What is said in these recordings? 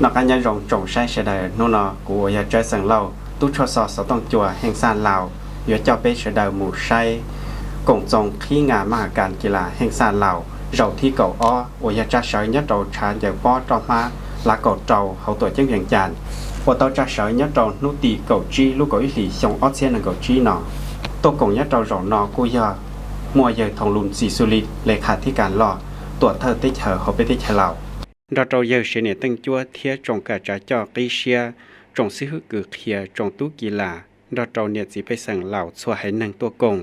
Noj qab nyob zoo tsoom saib sawv daws, hnub no kuv uas yog Tsawb Xeem Lauj, tub tshuaj xov xov tooj cua Heej Xaj Laus, yuav coj peb sawv daws mus saib koom txoos qhib Nga Maj Has Kas Kis Las Heej Xaj Laus zaum thib kaum ob uas yog tsa sawv nyob rau tshav ncaws pob roj hmab lav kaum rau hauv tuam ceeb Vees Cas, uas tau tsa sawv nyob rau hnub tim kaum tsib lub kaum ib hlis xyoo ob txhiab nees nkaum tsib no. Tuaj koom nyob rau zaum no kuj yog muaj yawg Thoo Lus Xis Xus Lis, le khas thib kas loj tuam thawj teb chaws hauv peb teb chaws Laus, nrog rau yawg Sev Niam Teej Cuab thiab tsoom kam tsav coj qib siab, tsoom xib hwb kws qhia, tsoom tub kis las, nrog rau niam txiv pej xeem Laus txhua haiv neeg tuaj koom.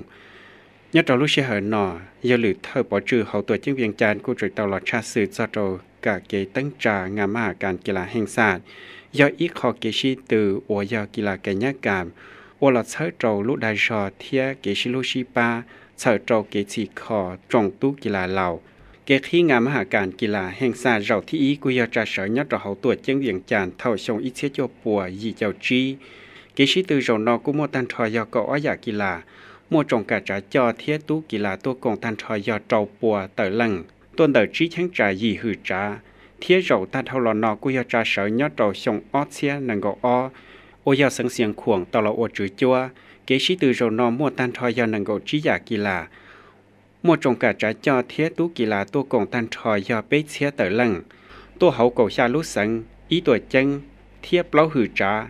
Nyob rau lub sij hawm no, yawg lwm thawj pov tswj hauv tuam ceeb Vees Cas kuj tseem tau los tshaj xwm txog rau kam kev teeb tsa Nga Maj Has Kas Kis Las Heej Xaj, yog ib qho kev sib tw uas yog kis las kais nyab kas, ua los txhawb rau lub dag zog thiab kev sib hlub sib pab, txhawm rau kev txhim kho tsoom tub kis las Laus. Kev qhib Nga Maj Has Kas Kis Las Heej Xaj zaum thib ib kuj yog tsa sawv nyob rau hauv tuam ceeb Vees Cas thaum xyoo ib txhiab cuaj puas yim caum tsib. Kev sib tw zaum no kuj muaj tag nrho yog kaum ob yam kis las, muaj tsoom kam tsav coj thiab tub kis las tuaj koom tag nrho yog rau pua tawm leej, tuaj ntawm tsib cheeb tsam yim hwm tsav, thiab zaum tag dhau los no kuj yog tsa sawv nyob rau xyoo ob txhiab nees nkaum ob, uas yog xeev Xias Khuam tau los ua tswv cuab. Kev sib tw zaum no muaj tag nrho yog nees nkaum tsib yam kis las, muaj tsoom kam tsav coj thiab tub kis las tuaj koom tag nrho yog peb txhiab tawm leej, tuaj hauv kaum xya lub xeev, ib tuam ceeb thiab plaub hwm tsav.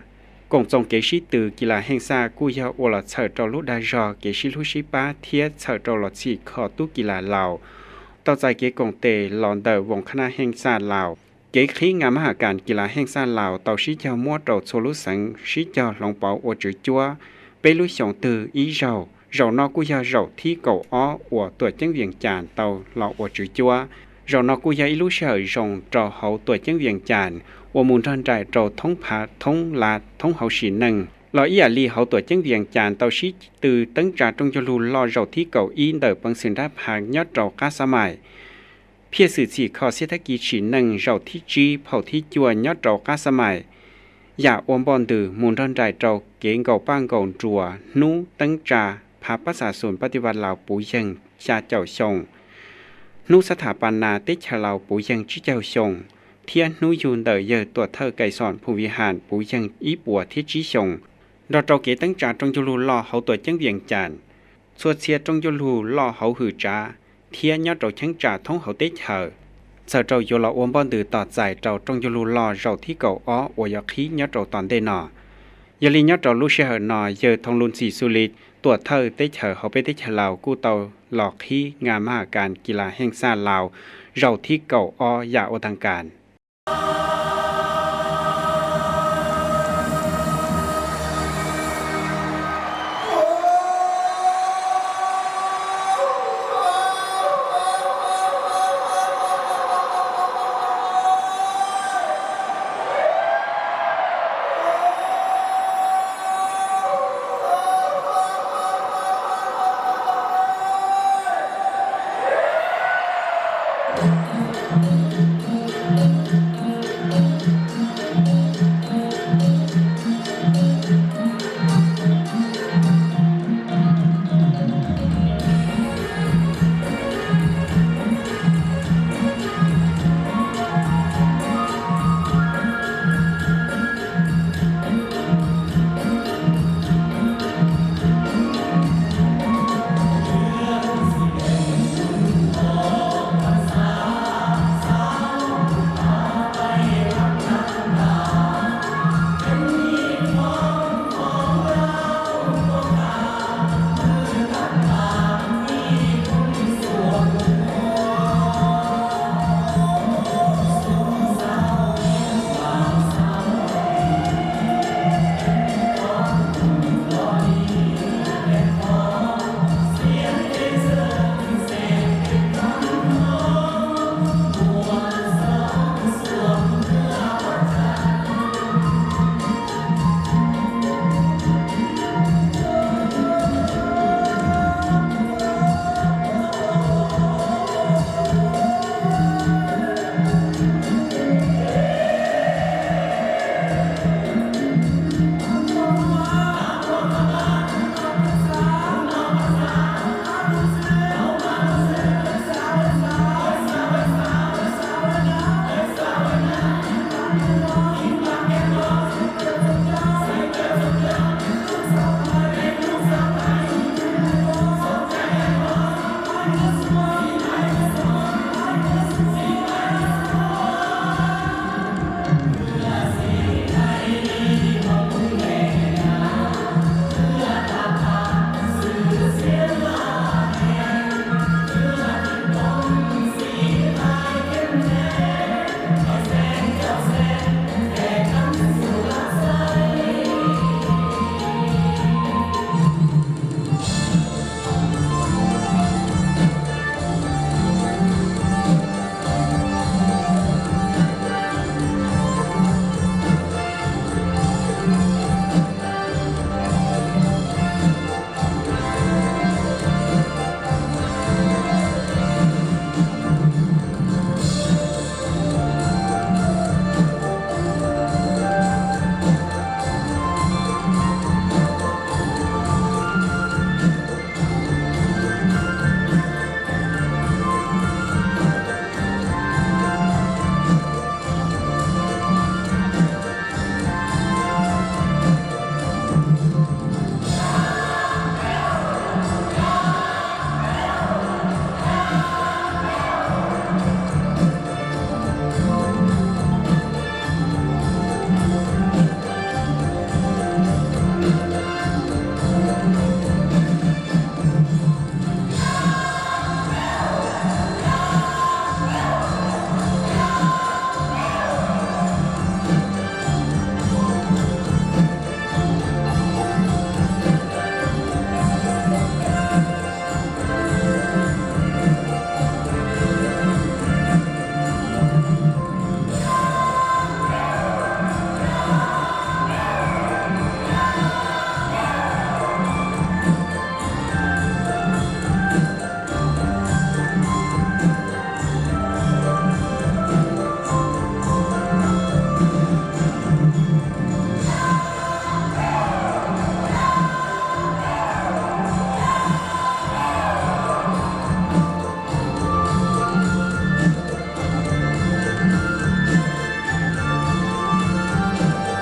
Koom txoos kev sib tw kis las Heej Xaj kuj yog ua los txhawm rau lub dag zog kev sib hlub sib pab thiab txhawm rau los txhim kho tub kis las Laus, tau txais kev koom tes los ntawm Voos Khab Nab Heej Xaj Laus. Kev qhib Nga Maj Has Kas Kis Las Heej Xaj Laus tau sib cog muab rau txhua lub xeev sib cog hloov pauv ua tswv cuab peb lub xyoos twg ib zaug. Zaum no kuj yog zaum thib kaum ob uas tuam ceeb Vees Cas tau los ua tswv cuab. Zaum no kuj yog ib lub sij hawm zoo rau hauv tuam ceeb Vees Cas uas mus nrog nraim rau thoob phav thoob lav thoob hauv sim neej los ib yam li hauv tuam ceeb Vees Cas tau sib tw teeb tsa rooj cuag lug loj zaum thib kaum ib ntawm peev xwm nrab phav nyob rau qab xab mais, phiaj xwm txhim kho xiab thab kis sim neej zaum thib tsib phaum thib cuaj nyob rau qab xab mais, yam ua npoj ntws mus nrog nraim rau kev nkaum paj nkaum nruas hnub teeb tsa phav pab xas xus pab tiv vas Laus puv yeeg xya caum xyoo, hnub xab thas pas nas teb chaws Laus puv yeeg tsib caug xyoo, thiab hnub yug ntawm yawg tuam thawj Kais Xoos Phum Vij Has puv yeeg ib puas thiab tsib xyoo, nrog rau kev teeb tsa rooj cuag lug loj hauv tuam ceeb Vees Cas, txhua txhia rooj cuag lug loj hauv hwm tsav thiab nyob rau cheeb tsam thoob hauv teb chaws, txhawm rau yuav los ua npoj ntws tos txais rau rooj cuag lug loj zaum thib kaum ob uas yuav qhib nyob rau tom ntej no. Yog li nyob rau lub sij hawm no, yawg Thoo Lus Xis Xus Lis, tuam thawj teb chaws hauv peb teb chaws Laus kuj tau los qhib Nga Maj Has Kas Kis Las Heej Xaj Laus zaum thib kaum ob yam ua taag kas.